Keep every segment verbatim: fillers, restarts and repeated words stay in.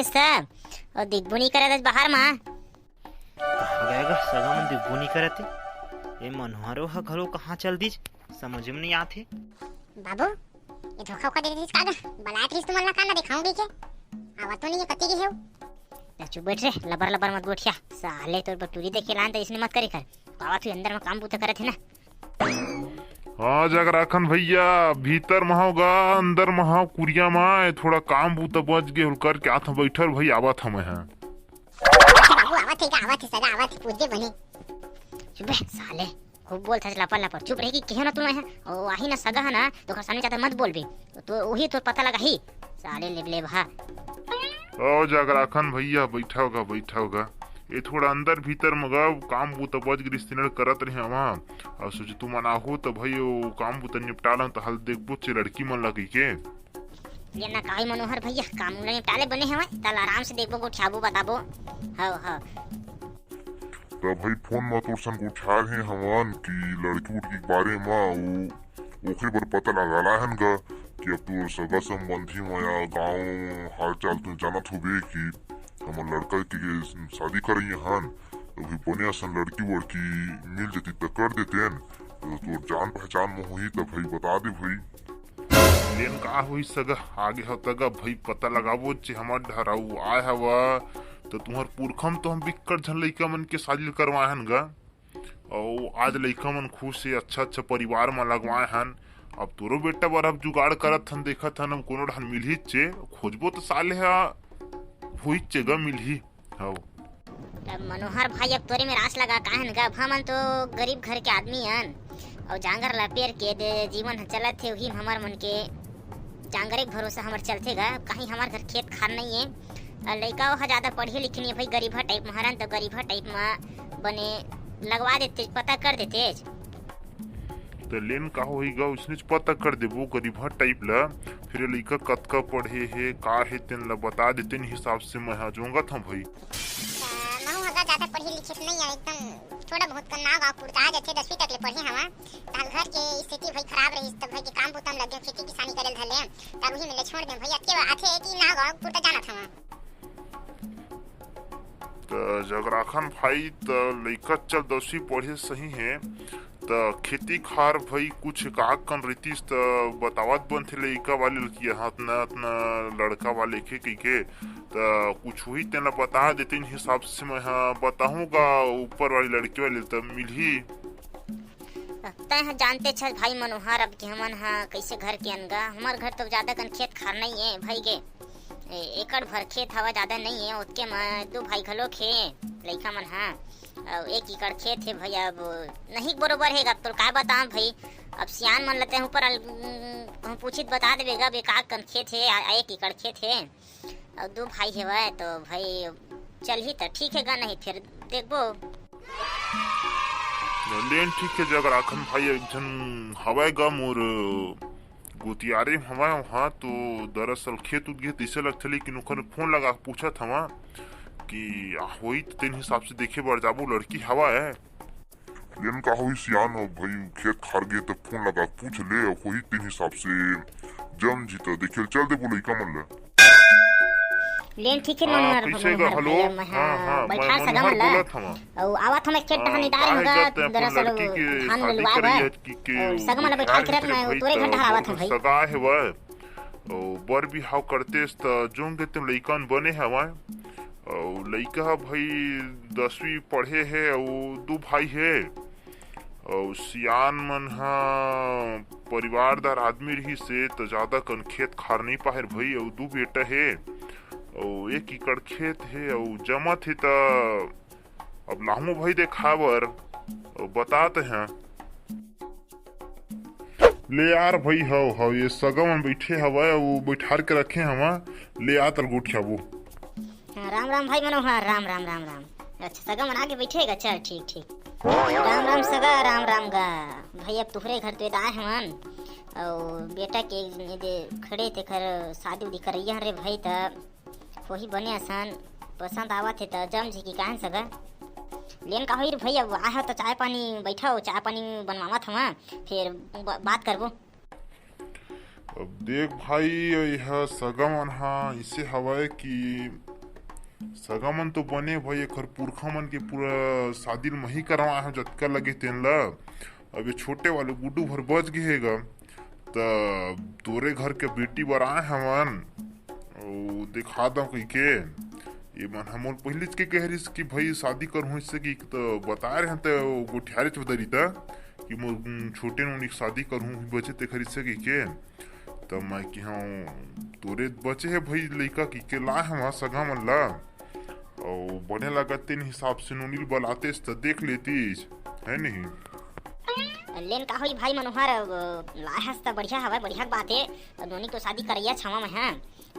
सब, अउ दिखबो नइ करत आज बाहर मा। कहाँ गय गा सगा मन, दिखबो नइ करत हे। ए मनोहरो ह घलो कहाँ चल दिस, समझ में नइ आत हे। बाबू, ये धोखा उखा दे दिस का गा? बलात रहिस तुमन ला का ना देखाऊं कहिके? आवत तो नइ हे, कति गे हे वो? चुप बइठ रे, लबर लबर मत गोठिया। साले तोर बर टूरी देखे लान त इसने मत करे कर। आवत हुई अंदर में काम बूता करत हे ना। हाँ जगराखन भइया, भीतर म हव गा, अंदर म हव कुरिया म, ए थोड़ा काम बूता बच गे होल करके आत हँव, बइठ रे भई, आवत हँव मैं ह। बाबू, आवत हे का? आवत हे, सगा आवत हे, पूछबे बने। चुप बे, साले, खूब बोलत हस लपर लपर। चुप रहे कि केहेंव ना तुमन ह। ओ, आही ना सगा ह ना, त ओकर सामने जादा मत बोलबे। त उही तोर पता लगाही, साले लेबलेबहा। ओ जगराखन भइया, बइठ गा, बइठ गा। ए थोड़ा अंदर भीतर म गा काम बूता बच गे रिहिस, तेन ल करत रहेंव। अउ सोचे तुमन आहू त भई ओ काम बूता निपटा लंव, त हाल देखबो चे लड़की मन ला कहिके। ये ना काई मनोहर भइया, काम ल निपटा ले बने हवय, त ल आराम से देखबो, गोठियाबो, बताबो। हव, हव। त भई फोन म तोर सन गोठियाए हवन कि लड़की उड़की के बारे म, ओ, ओखरे बर पता लगा लाए हन गा कि अब तोर सगा संबंधी म या गाँव हाल चाल तो जानत होबे कि हमर लड़का के शादी करइया हन, त अभी बने असन लड़की वड़की मिल जती त कर देतेन, त तोर जान पहचान म होही त भई बता दे भई। लेन का होही सगा, आगे हव त गा भई पता लगाबो चे हमर डहर अउ आए हव त तुंहर पुरखा म तो हम बिक्कट झन लइका मन के शादी ल करवाए हन गा। अउ आज लइका मन खुश हे, अच्छा अच्छा परिवार म लगवाए हन। अब तोरो बेटा बर अब जुगाड़ करत हन, देखत हन, अब कोनो डहर मिलही चे, खोजबो त साले ह होही चे गा, मिलही। हव। तब मनोहर भाई, अब तोरे में रास लगा काहन गा, अब हमन तो गरीब घर के आदमी हन, अउ जांगर ला पेर के दे जीवन ह चलत हे, उही म हमर मन के जांगरे के भरोसा हमर चलथे गा। कहीं हमर घर खेत खार नइ हे, अउ लइका ह जादा पढ़े लिखे नइ हे भाई, गरीबहा टाइप म हरन, त गरीबहा टाइप म बने लगवा देतेच, पता कर देतेच। त लेन का होही गा, उसनेच पता कर देबो गरीबहा टाइप ला। फिर ये लइका कतका पढ़े हे, का हे, तेन ला बता दे, तेन हिसाब से मैं ह जोंगत हँव भई। त महूँ ह गा जादा पढ़े लिखे नइ हँव, एकदम थोड़ा बहुत का नाव गाँव पुरता आ जाथे, दसवीं तक ले पढ़े हँव। त घर के स्थिति भई खराब रहिस, त घर के काम बूता म लग गेंव, खेती किसानी करे ल धर लेंव, त उही में ले छोड़ देंव भई। अतके आथे कि नाव गाँव पुरता जानत हँव। त जगराखन भाई, त लइका चल दसवीं पढ़े सही हे, त खेती खार भई कुछ का कन रहितिस त बतावत बनथे लइका वाले ल कि अतना अतना लड़का वाले के कहिके, त कुछ होही तेन ल बता देते, तेन हिसाब से मैं ह बताहूँ गा ऊपर वाली लड़की वाले ल, त मिलही। तैं ह जानते छस भाई मनोहर, अब कि हमन ह कइसे घर के अनगा, हमर घर तो जादा कन खेत खार नइ हे भई गे। ए-, एकड़ भर खेत हवा, जादा नइ हे, ओतके म दू भाई घलोक हे लइका मन ह। अउ एक एकड़ खेत हे भई, अब नहीं बरोबर हे, अब तोर काय बतावं भई, अब सियान मन ल तैं ऊपर अल-, कहूँ पूछित बता देबे गा, अब एक आध कन खेत हे, आ, एक एकड़ खेत हे, अउ दू भाई हेवय, तो भई चलही त ठीक हे गा, नहीं फेर देखबो। लेन ठीक हे जगराखन भाई, एक झन हवय गा मोर गोतियारे म हवय, उहाँ तो दरअसल खेत उत गे तइसे लगथे, लेकिन ओखर फोन लगा के पूछत हवं कि होही त तेन हिसाब से देखे बर जाबो, लड़की हवय। लेन का होही सियान, अब भई खेत खार गे त फोन लगा के पूछ ले, होही तेन हिसाब से जम जी त देखे ल चल देबो लइका मन ल। लेन ठीक हे हाँ, मनोहर, कइसे मनोहर गा? हेलो? भैया, मैं हाँ, हाँ, हाँ, मैं बैठार सगा मनोहर मन ला। बोलत हवं। अउ आवत हवं एक खेत हाँ, डहर निदार काहे हूँ गा, गा, तैं अपन दरअसल लड़की के धान शादी लुवाए करे बर। यत की के अउ सगा मन ला बैठार उधार के रख, हे मैं तेरे तोरे घर डहर आवत हूँ भई। सगा हे बर। अउ बर बिहाव करतेस त जोंगे ते लइकन बने हवय। अउ लइका ह भई दसवीं पढ़े हे अउ दू भाई हे। अउ सियान मन ह परिवारदार आदमी रिहिस हे, त जादा कन खेत खार नइ पाहे भई, अउ दू बेटा हे, अउ एक एकड़ खेत हे, अउ जमत हे, त अब लाहूँ भई देखाय बर, अउ बतात हे। ले यार भई, हव, हव, ये सगा मन बइठे हवय, अउ बइठार के रखे हवय, ले आ, तल गोठियाबो। हाँ, राम राम भाई मनोहर, राम राम, राम राम। अच्छा, सगा मन आगे बइठे गा, चल, ठीक, ठीक। राम राम सगा, राम राम गा। भाई, अब तुहरे घर तो एदे आए हवन, अउ बेटा के एदे खड़े तेखर शादी उदी करइया हन रे भाई, त होही बने असन, पसंद आवत हे त जम जी कि काहन सगा। लेन का होही रे भाई, अब आए हव त चाय पानी बइठव, चाय पानी बनवावत हवं, फेर ब-, बात करबो। अब देख भाई, यह सगा मन ह अइसे हवय कि सगा मन तो बने भाई, एखर पुरखा मन के पूरा शादी ल मही करवाए हव, जतका लगे तेन ल। अब ये छोटे वाले गुड्डू भर बच गे हे गा, त तोरे घर के बेटी बर आए हवन, अउ देखा दव कहिके। ये मन हमोल पहिलीच के कह रिस कि भाई शादी करहूँ, इससे कि तो बताए रहे त गोठियारे चौधरी त कि मोर छोटे नोनी के शादी करहूँ, बचे तेखर इससे कहिके। त मैं कि हूँ तोरे बचे हे भाई लइका कहिके लाए हवा सगा मन ला। अउ बने लगत तेन हिसाब से नोनी ल बलातेस त देख लेतीस, है नहीं? लेन का होई भाई मनोहर, अब लाए हस त बढ़िया हवय, बढ़िया के बात हे। अब नोनी तो शादी करैया छावा मैं, हाँ।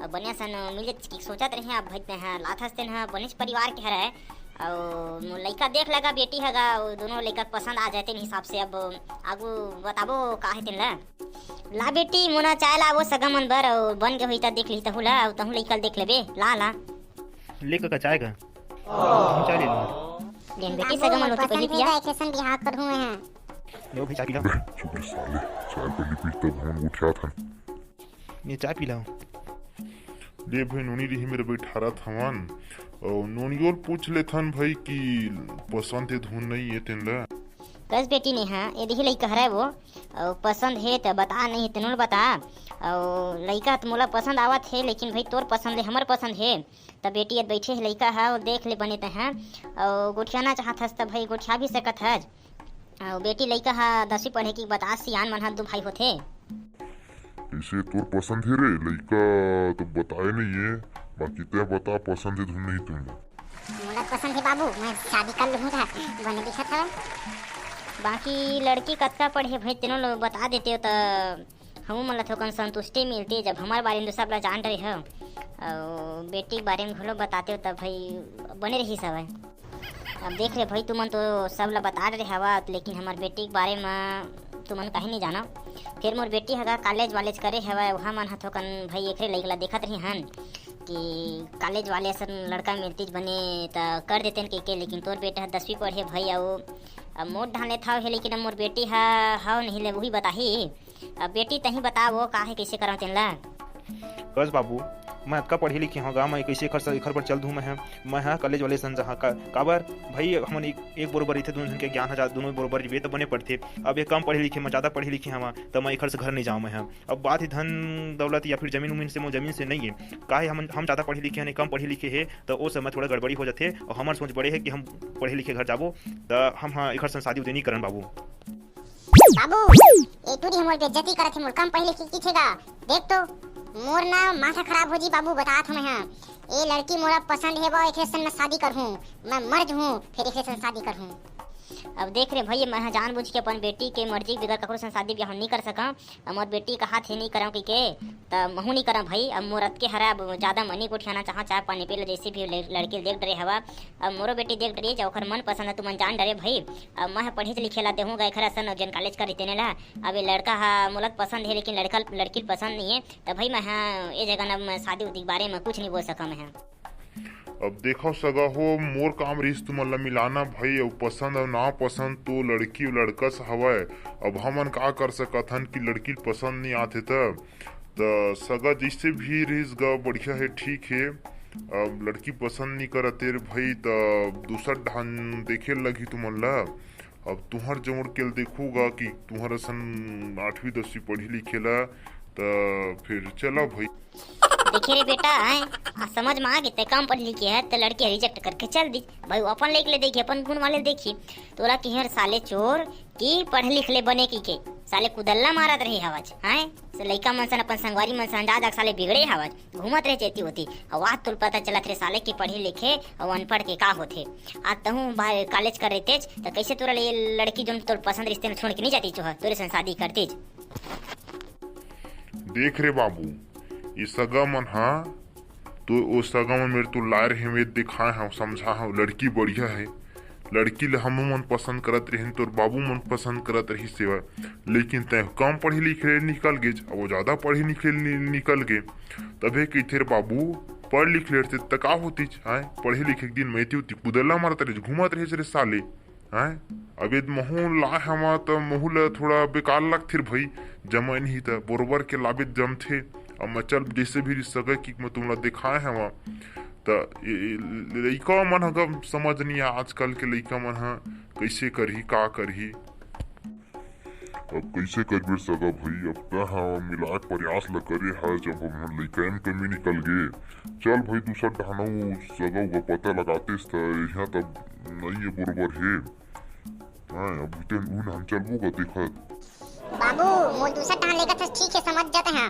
अब बने असन मिले के सोचत रहे, अब भाई तेहा लात हस तेन ह बनेच परिवार के हरय। अउ मोर लइका देख लगा, बेटी हगा, अउ दोनों लइका के पसंद आ जाए तेन हिसाब से। अब आगू बताबो का हे तेन ला। ला बेटी, मोना चाय ला वो सगा मन बर, अउ बन के होई त देख लिही तहू ला, अउ तहू लइका ल देख लेबे, ला, ला। ले कका, चाय का? हम चाय ले लूँ। लेन बेटी, सगा मन होती पहली पिया। एके सन बिहाव करहूँ मैं। ले भाई, चाय पी ला। चुप रे साले, चाय पहली पी, तब हम उठिया था। ये चाय पी ला। ले भाई, नोनी रिही मेरे बैठारत हवन। अउ नोनियोल पूछ लेथन भाई कि पसंद हे धुन नहीं हे तेन ला। कस बेटी नेहा, ये देही लइका हरय वो, अउ पसंद हे त बता, नहीं हे तेनो ल बता। अउ लइका त मोला पसंद आवत हे, लेकिन भाई तोर पसंद ले हमर पसंद हे। त बेटी, ये बैठे हे लइका ह, अउ देख ले बने तेहा। अउ गोठियाना चाहत हस त भाई गोठिया भी सकत हस। अउ बेटी, लइका ह दसवीं पढ़े कि बता, सियान मन ह दू भाई होथे। इसे तोर पसंद हे रे, लइका तो बताए नहीं हे, बाकी तै बता पसंद हे धुन नहीं तुम। मोला पसंद हे बाबू, मैं शादी कर लूँगा, बने दिखत हवय। बाकी लड़की कतका पढ़े भाई, तेनो लोग बता देते हो त हमू मन ला थोकन संतुष्टि मिलती, जब हमारे बारे में तो सब ला जान रहे हो, अउ बेटी के बारे में घलो बताते हो, तब भाई बने रही सवय। अब देख रे भाई, तुमन तो सब ला बता डरे हवा, लेकिन हमर बेटी के बारे म तुमन काहे नहीं जानो। फिर मोर बेटी ह गा कॉलेज वालेज करे हवय, वहाँ मन ह थोकन भाई एकरे लइक ला देखत रही हन कि कॉलेज वाले असन लड़का मिलतीच बने त कर देतेन कहिके, लेकिन तोर बेटा ह दसवीं पढ़े भाई, अउ अब मोर ढाले थाव हे, लेकिन अब मोर बेटी ह हव नहीं ले वही बताही। अब बेटी तही बता वो का हे, कैसे करव तेन ला। कस बाबू, मैं अतका पढ़े लिखे हव गा, मैं कैसे एखर स-, एखर पर चल दूँ मैं ह? मैं ह कॉलेज वाले सन जहाँ का, काबर भाई हमन एक, एक बरोबर रहिथे, दोनों झन के ज्ञान ह जा-, दोनों बरोबर रहिबे त बने पढ़थे। अब ये कम पढ़े लिखे, मैं ज़्यादा पढ़े लिखे हव त मैं एखर से घर नहीं जाऊँ मैं ह। अब बात ही धन दौलत या फिर जमीन उमीन से, मोर जमीन से नहीं है। काहे हम, हम ज़्यादा पढ़े लिखे हन, कम पढ़े लिखे हे त ओ समय थोड़ा गड़बड़ी हो जाथे। और हमर सोच बड़े हे कि हम पढ़े लिखे घर जाबो त हम ह एखर सन शादी उदी नहीं करन बाबू। बाबू, ए टूरी हमर बेइज्जती करत हे, मोर कम पढ़े लिखे किथे गा। देख तो, मोर ना माथा खराब हो जी बाबू, बतात हूँ मैं ह। ए लड़की मोला पसंद हे बा, एखरे सन मैं शादी करहूँ। मैं मर जहूँ, फिर एखरे सन शादी करहूँ। अब देख रे भई, मैं ह जानबूझ के अपन बेटी के मर्जी के बगैर ककरो सन शादी ब्याह नहीं कर सकंव। अब मोर बेटी कहात हे नहीं करंव कहिके, त महूँ नहीं करंव भई। अब मोर अतके हरा, अब ज्यादा मनी गोठियाना चाहा, चाय पानी पी ले, जैसे भी ले-, लड़की देख डरे हवा। अब मोरो बेटी देख डरे, जब ओकर मन पसंद है, तुमन जान डरे भई। अब मैं ह पढ़े लिखे ला देहूँ गा एखर असन, जेन कॉलेज कर रही तेने ला। अब ये लड़का हा मोला त पसंद है, लेकिन लड़का, लड़की ल पसंद नहीं है। त भई मैं ह ए जगह न मैं शादी उदी के बारे में कुछ नहीं बोल सका मैं ह। अब देखो सगा हो, मोर काम रहिस तुमन ला मिलाना भई, अउ पसंद अउ नापसंद तो लड़की अउ लड़का से हवय। अब हमन का कर सकत हन कि लड़की ल पसंद नहीं आथे त, त सगा जैसे भी रहिस गा बढ़िया हे, ठीक हे। अब लड़की पसंद नहीं करत तेरे भई, त दूसर ढंग देखे लगही तुमन ला। अब तुहर जोड़ के ल देखहूँ गा कि तुहर असन आठवीं दसवीं पढ़ी लिखे ला, त फिर चला भई। देखे रे बेटा, आय, आ समझ में आ गे, तै कम पढ़े लिखे है, त लड़की रिजेक्ट करके चल दी। भाई, वो अपन लेके ले देखी, अपन गुण वाले देखी। तोला किहर साले चोर कि पढ़ लिख ले बने की के, साले कुदल्ला मारत रही हवच, आय। से लइका मन सन, अपन संगवारी मन सन, जा जा साले बिगड़े हवच, घूमत रहे चेती होती। अउ आज तोल पता चलत रे साले कि पढ़े लिखे अउ अनपढ़ के का होथे। आज तहूँ बाहर कॉलेज कर रहितेच, त कैसे तोरा ले लड़की जोन तोर पसंद रिश्ते में छोड़ के नहीं जाती चोह, तोरे सन शादी करतीच। देख रे बाबू, ये सगा मन हा, तो ओ सगा मन मेरे तो लाए रहे, मैं दिखाए हूँ, समझा हूँ, लड़की बढ़िया है। लड़की ले हमू मन पसंद करत रहिन, तोर बाबू मन पसंद करत रहिस सेवा, लेकिन तैं कम पढ़े लिखे ले निकल गेच, अब वो ज्यादा पढ़े लिखे ले नि-, निकल गे। तभे कहिथे रे बाबू, पढ़ लिख लेते त का होतीच, आय? पढ़े लिखे के दिन में एती ओती कुदल्ला मारत रहिस, घूमत रहिस रे साले। हैं? अब ये महू लाए हवा त महू ला थोड़ा बेकार लगथे रे भई, जमे नहीं त बरोबर के लाबे जमथे। अब मैं चल जैसे भी सगा कि मैं तुमला दिखाए हवा, त ए, ए, लइका मन ह गा समझ नइ आय, आजकल के लइका मन ह कइसे करही, का करही। अब कइसे करबे सगा भई, अब तैं ह मिलाय के प्रयास ल करे हस, जब हमन लइका म कमी निकल गे। चल भई, दूसर डहन सगा उगा पता लगातेस त इहाँ तब नइ ए बरोबर हे। हाँ, अब उते उन हम चलबो गा देखत। बाबू, मोल दूसर डहन लेगत हस, ठीक हे, समझ जाते हैं।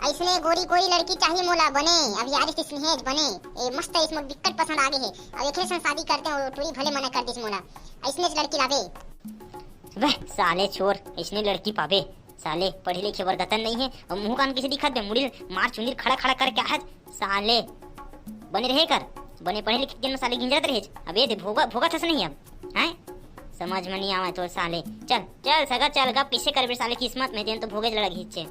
अइसने गोरी गोरी लड़की चाही मोला, बने, अभी आरिस स्नेहेज बने, ए मस्त, इस मोल बिक्कट पसंद आ गे हे। अब एकरे संग शादी करते हैं, वो टूरी भले मना कर दिस मोला, अइसनेच लड़की लाबे। बे साले छोर, अइसने लड़की पाबे? साले पढ़े लिखे बर गतन नइ हे, अउ मुंह कान कइसे दिखत बे, मुड़ी मार चुंदी खड़ा खड़ा करके आहत साले। बने रहे कर, बने पढ़े लिखे के दिन में साले गिंजरत रहे। अब ए दे भोगा, भोगत हस नहीं अब, हैं? समझ में नइ आवय तोर साले। चल चल सगा चल, गप कइसे करबे साले, किस्मत में तेन तो भोगेच लगही।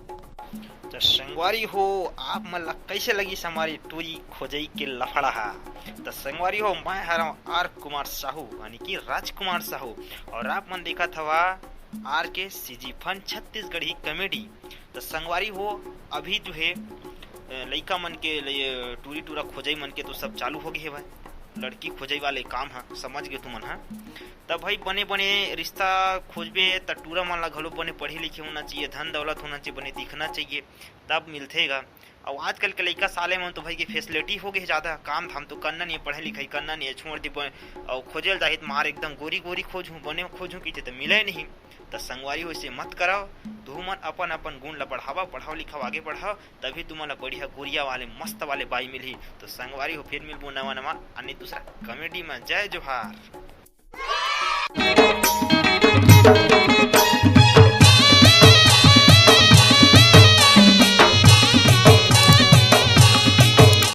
त संगवारी हो, आप मन ला कइसे लगिस हमर टूरी खोजई के लफड़ा हा? त संगवारी हो, मैं हरव आर कुमार साहू, यानी कि राजकुमार साहू, अउ आप मन देखत हवा आर के सीजी फन छत्तीसगढ़ी कॉमेडी। त संगवारी हो, अभी जो हे, अ, लइका मन के लिए टूरी टूरा खोजई मन के तो सब चालू हो गे हवय, लड़की खोजई वाले काम ह, समझ गे तुमन ह। त भाई बने बने रिश्ता खोजबे त टूरा मन ला घलो बने पढ़े लिखे होना चाहिए, धन दौलत होना चाहिए, बने दिखना चाहिए, तब मिलथे गा। अउ आजकल के लइका साले मन तो भाई के facility हो गे हे ज्यादा, काम धाम तो करना नइ हे, पढ़ाई लिखाई करना नइ हे, छोड़ दे बन-, अउ खोजे ल जाही त मार एकदम गोरी गोरी खोजहूँ, बने खोजहूँ कहिथे त मिले नहीं। त संगवारी हो, अइसे मत करव, तुमन अपन अपन गुण ला बढ़ावा, पढ़ाव लिखाव, आगे बढ़ाव, तभी तुमन ला बढ़िया गोरिया वाले मस्त वाले बाई मिलही। त संगवारी हो, फिर मिलबो नवा नवा अन्य दूसरा कॉमेडी में। जय जोहार।